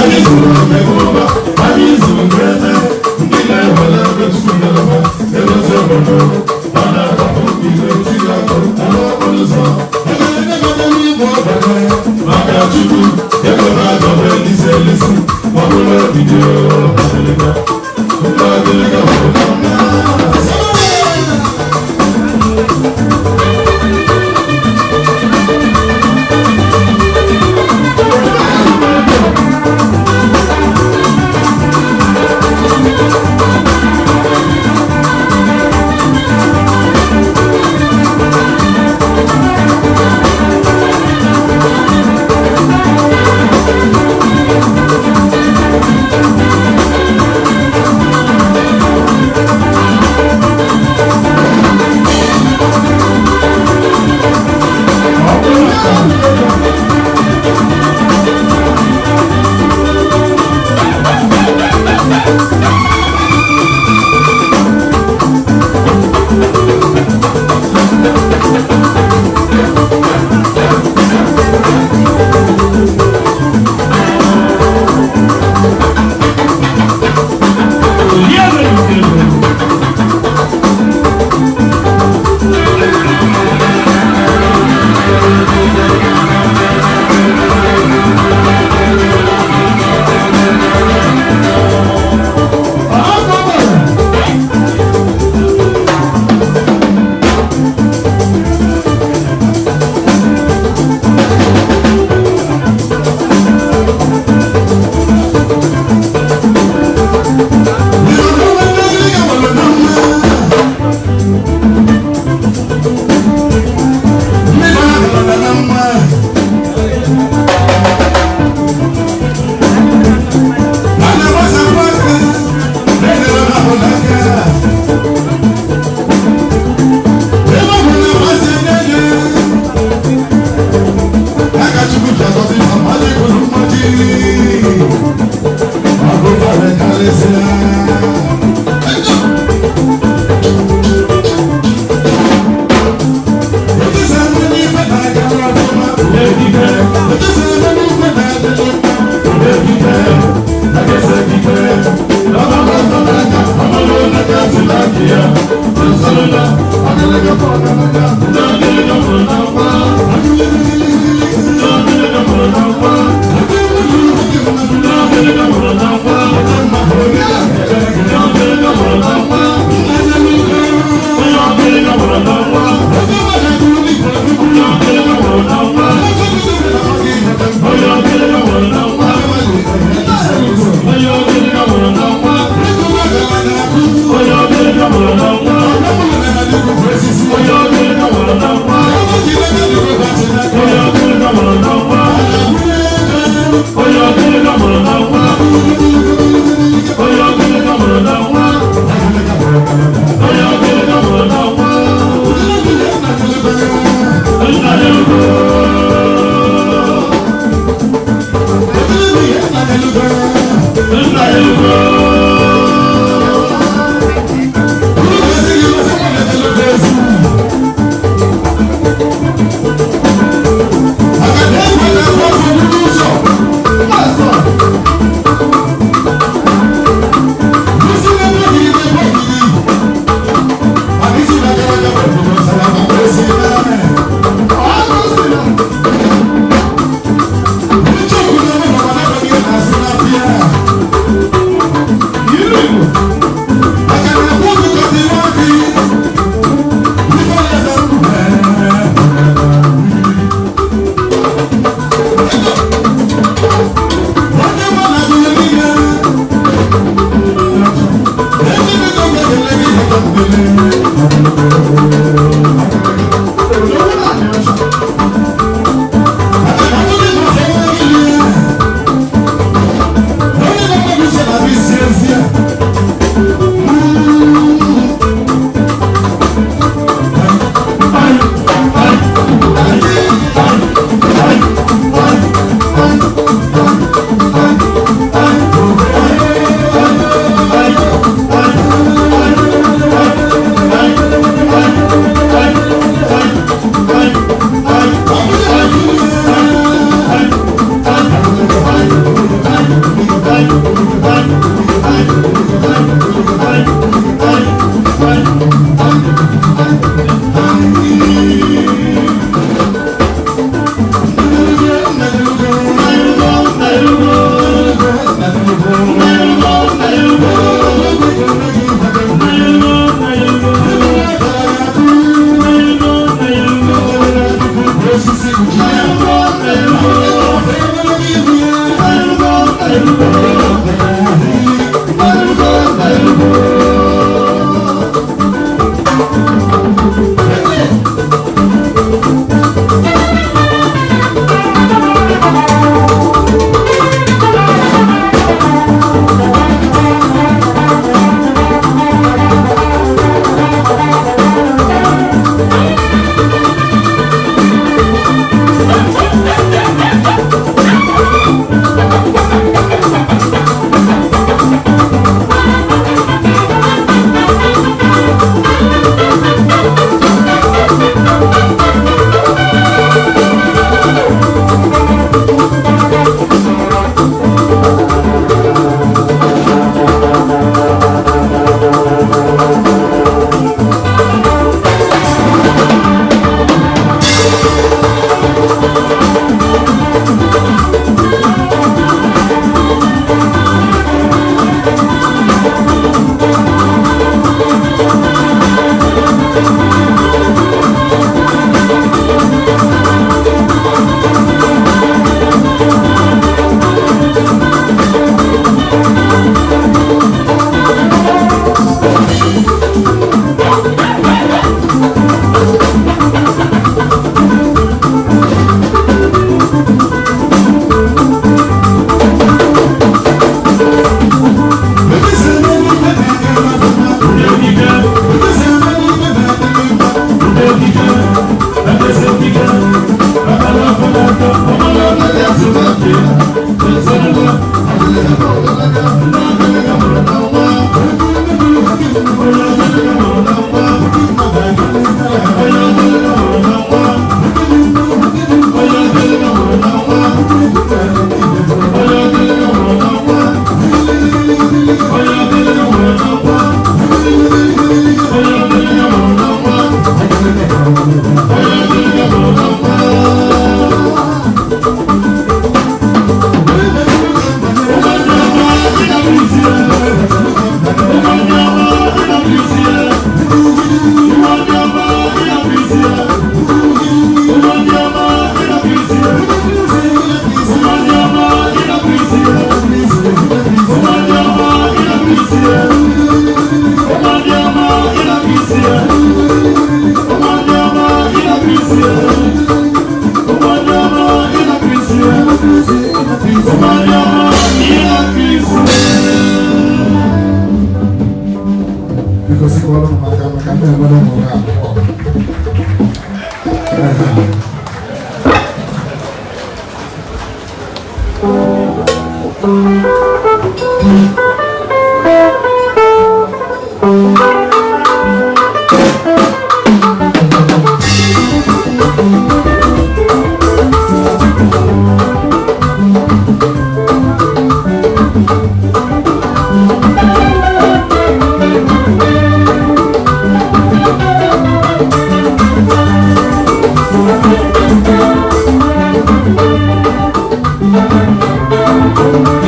Anyị zuru ebe ụba, anyị zuru ebe ndị na-ewere ebe Chukwu nyere edozi obodo. Ọ na-agbapụ igwe tinye ọkụ n'okporo ụzọ. Ebe ndị n'ime ọbanye maka Chukwu ego na-agọba elisi elisi ma ọ bụrụ ogige ọdịniga. Ndị ọdịniga bụ mma.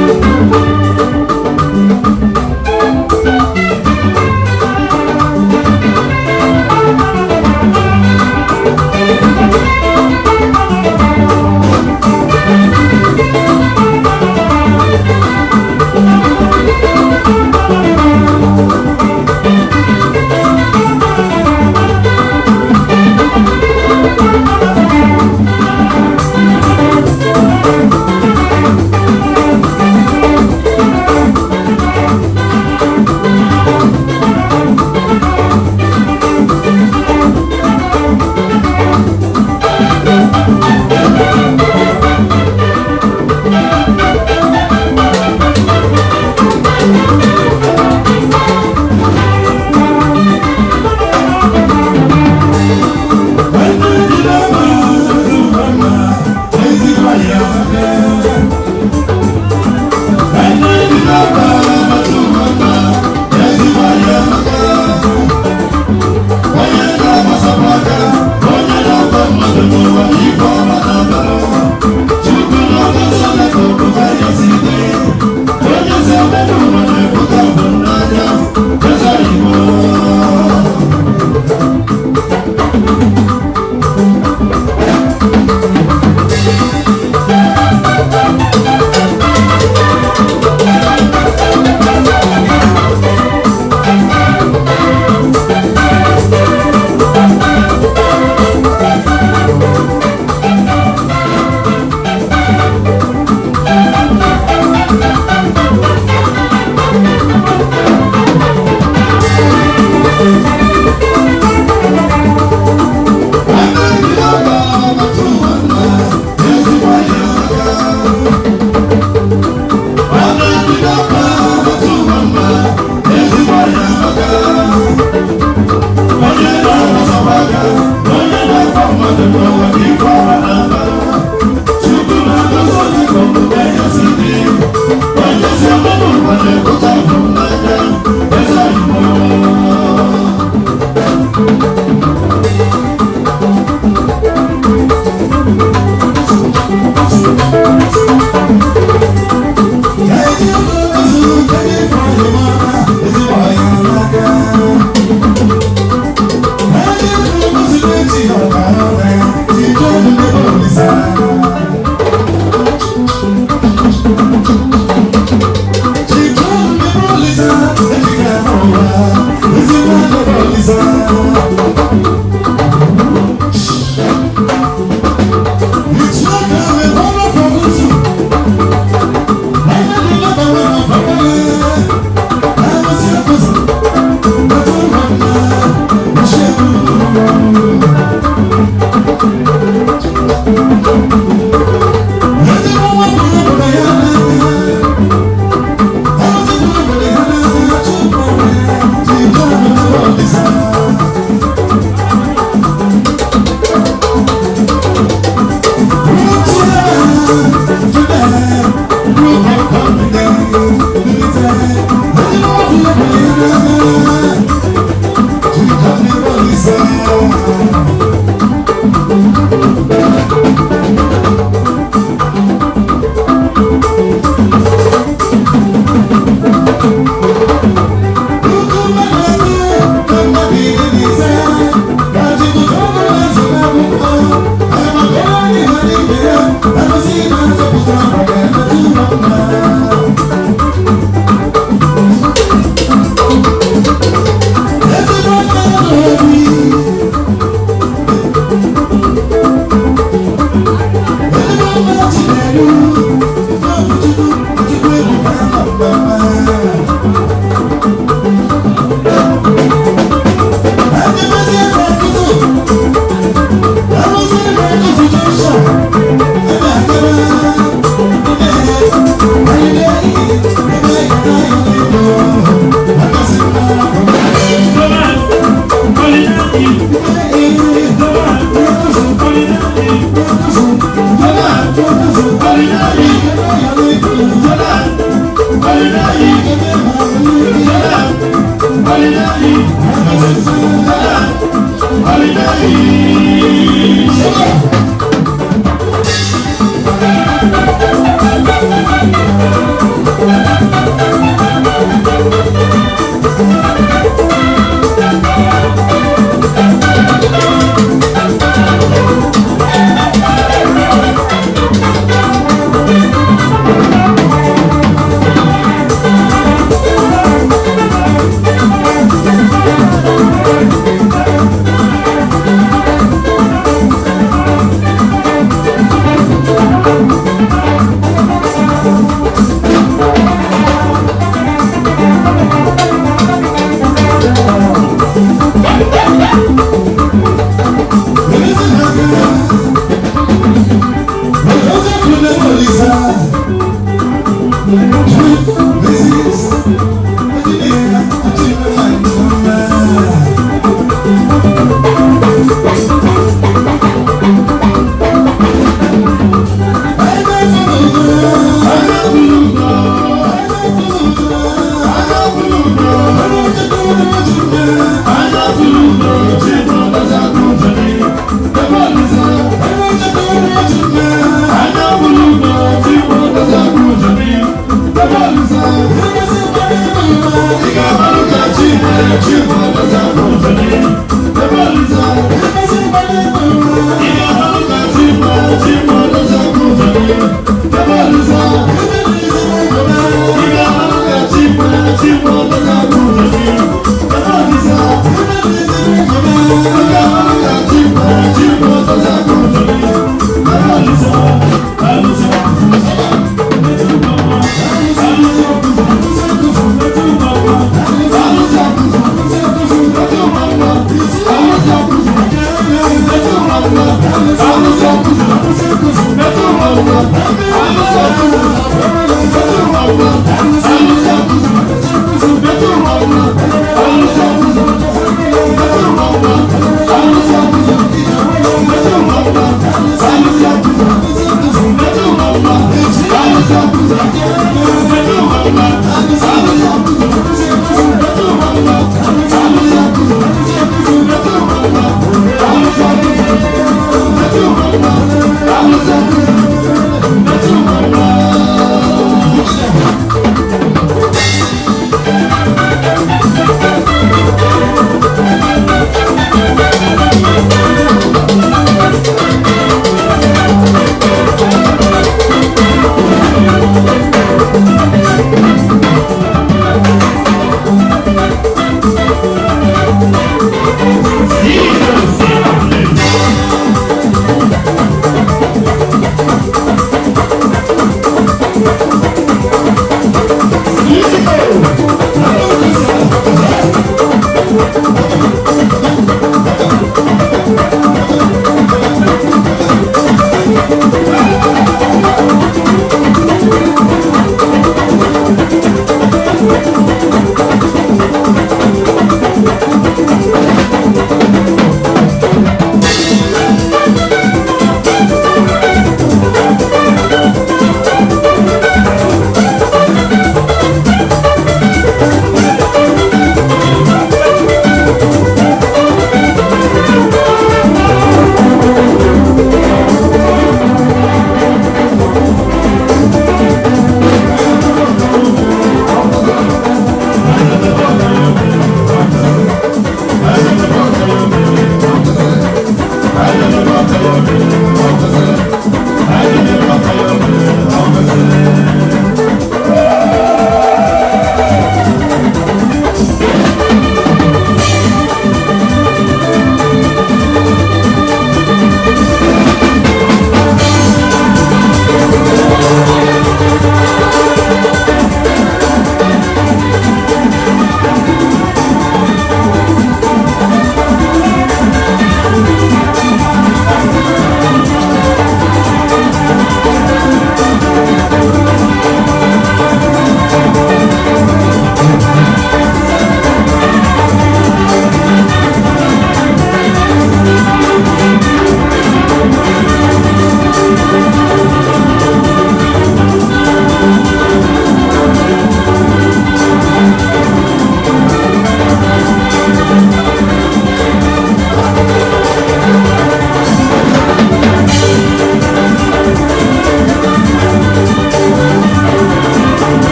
Thank you.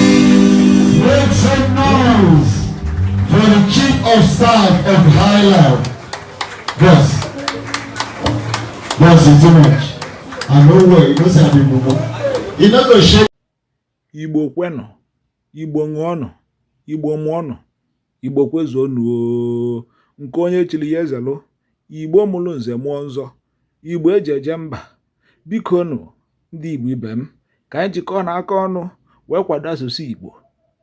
Make some noise for the Chief of Staff of Highland. Boss, boss is too much. I know where you know say I be mumu. You no go shake. Igbo kwenụ, Igbo ṅụọnụ, Igbo mụọnụ, Igbo kwezuonụ oo. Nke onye chiri ya ezelụ. Igbo mụrụ nze mụọ nzọ, Igbo eji eje mba. Biko nụ, ndị Igbo ibe m, ka anyị jikọọ na aka ọnụ wee kwado asụsụ Igbo,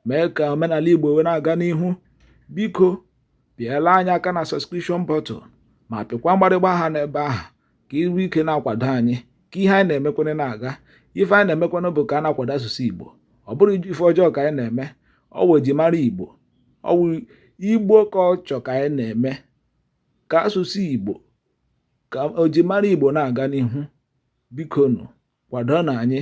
mee ka omenala Igbo wee na-aga n'ihu. Biko, pịala anyị aka na subscription button ma pịkwa mgbarịgba aha n'ebe ahụ ka iru ike na-akwado anyị, ka ihe anyị na-emekwana na-aga. Ife anyị na-emekwana bụ ka a na-akwado asụsụ Igbo. Ọ bụrụ ife ọjọọ ka anyị na-eme, ọ wụ ejimara Igbo, ọ wụ Igbo ka ọ chọ ka anyị na-eme ka asụsụ Igbo, ka ojimara Igbo na-aga n'ihu. Biko nụ, kwado na anyị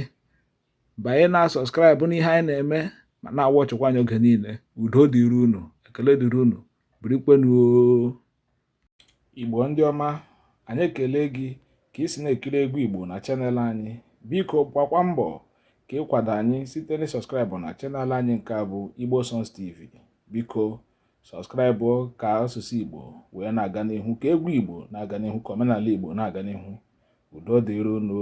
banye na subscribe n'ihe anyị na-eme ma na-awọchịkwa anyị oge niile. Udo dịrị unu, ekele dịrị unu, birikwenu. Igbo ndị ọma, anyị ekele gị ka ị si na-ekiri egwu Igbo na channel anyị. Biko, gbakwa mbọ ka ịkwado anyị site na subscribe na channel anyị nke a bụ Igbo Songs TV. Biko, subscribe ka asụsụ Igbo wee na-aga n'ihu, ka egwu Igbo na-aga n'ihu, ka omenala Igbo na-aga n'ihu. Udo dịrị unu.